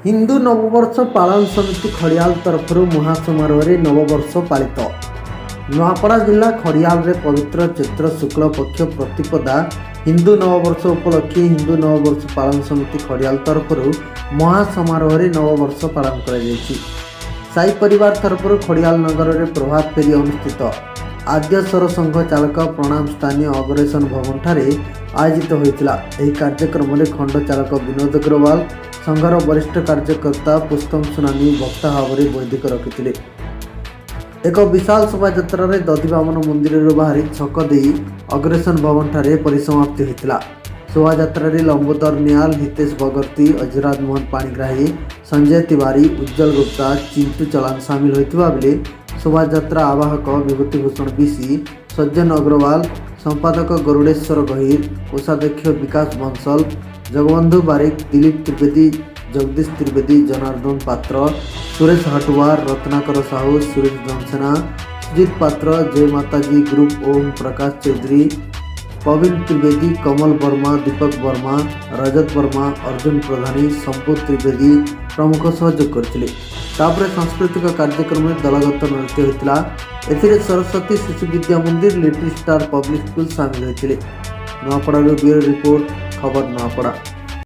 ହିନ୍ଦୁ ନବବର୍ଷ ପାଳନ ସମିତି ଖଡ଼ିଆଲ ତରଫରୁ ମହାସମାରୋହରେ ନବବର୍ଷ ପାଳିତ। ନୂଆପଡ଼ା ଜିଲ୍ଲା ଖଡ଼ିଆଲରେ ପବିତ୍ର ଚୈତ୍ର ଶୁକ୍ଳ ପକ୍ଷ ପ୍ରତିପଦା ହିନ୍ଦୁ ନବବର୍ଷ ଉପଲକ୍ଷେ ହିନ୍ଦୁ ନବବର୍ଷ ପାଳନ ସମିତି ଖଡ଼ିଆଲ ତରଫରୁ ମହାସମାରୋହରେ ନବବର୍ଷ ପାଳନ କରାଯାଇଛି। ସାଇ ପରିବାର ତରଫରୁ ଖଡ଼ିଆଲ ନଗରରେ ପ୍ରଭାତ ଫେରି ଅନୁଷ୍ଠିତ ଆଦ୍ୟ ସରସଂଘ ଚାଳକ ପ୍ରଣାମ ସ୍ଥାନୀୟ ଅଗ୍ରସେନ ଭବନଠାରେ ଆୟୋଜିତ ହୋଇଥିଲା। ଏହି କାର୍ଯ୍ୟକ୍ରମରେ ଖଣ୍ଡ ଚାଳକ ବିନୋଦ ଅଗ୍ରୱାଲ, ସଂଘର ବରିଷ୍ଠ କାର୍ଯ୍ୟକର୍ତ୍ତା ପୁସ୍ତମ ସୁନାନୀ ବକ୍ତା ଭାବରେ ବୈଦିକ ରଖିଥିଲେ। ଏକ ବିଶାଳ ଶୋଭାଯାତ୍ରାରେ ଦଧିବାମନ ମନ୍ଦିରରୁ ବାହାରି ଛକ ଦେଇ ଅଗ୍ରସେନ ଭବନଠାରେ ପରିସମାପ୍ତି ହୋଇଥିଲା। ଶୋଭାଯାତ୍ରାରେ ଲମ୍ବୋଦର ନିଆଲ, ହିତେଶ ବଗର୍ତ୍ତି, ଅଜରାଜ ମୋହନ ପାଣିଗ୍ରାହୀ, ସଞ୍ଜୟ ତିୱାରୀ, ଉଜ୍ଜଳ ଗୁପ୍ତା, ଚିଣ୍ଟୁ ଚଲାନ ସାମିଲ ହୋଇଥିବା ବେଳେ ଶୋଭାଯାତ୍ରା ଆବାହକ ବିଭୂତିଭୂଷଣ ବିଶି, ସଜ୍ଜନ ଅଗ୍ରୱାଲ, ସମ୍ପାଦକ ଗରୁଡ଼େଶ୍ୱର ଗହିର, କୋଷାଧ୍ୟକ୍ଷ ବିକାଶ ବଂଶଲ, ଜଗବନ୍ଧୁ ବାରିକ, ଦିଲୀପ ତ୍ରିବେଦୀ, ଜଗଦୀଶ ତ୍ରିବେଦୀ, ଜନାର୍ଦ୍ଦନ ପାତ୍ର, ସୁରେଶ ହଟୱାର, ରତ୍ନାକର ସାହୁ, ସୁରେଶ ଦନସେନା, ସୁଜିତ ପାତ୍ର, ଜୟ ମାତାଜୀ ଗ୍ରୁପ ଓମ୍ ପ୍ରକାଶ ଚୌଧୁରୀ, ପବନ ତ୍ରିବେଦୀ, କମଲ ବର୍ମା, ଦୀପକ ବର୍ମା, ରଜତ ବର୍ମା, ଅର୍ଜୁନ ପ୍ରଧାନୀ, ଶମ୍ଭୁ ତ୍ରିବେଦୀ ପ୍ରମୁଖ ସହଯୋଗ କରିଥିଲେ। ତାପରେ ସାଂସ୍କୃତିକ କାର୍ଯ୍ୟକ୍ରମରେ ଦଳଗତ ନୃତ୍ୟ ହୋଇଥିଲା। ଏଥିରେ ସରସ୍ୱତୀ ଶିଶୁ ବିଦ୍ୟା ମନ୍ଦିର, ଲିଟିଲ୍ ଷ୍ଟାର ପବ୍ଲିକ ସ୍କୁଲ ସାମିଲ ହୋଇଥିଲେ। ନୂଆପଡ଼ାରୁ ବ୍ୟୁରୋ ରିପୋର୍ଟ, ଖବର ନୂଆପଡ଼ା।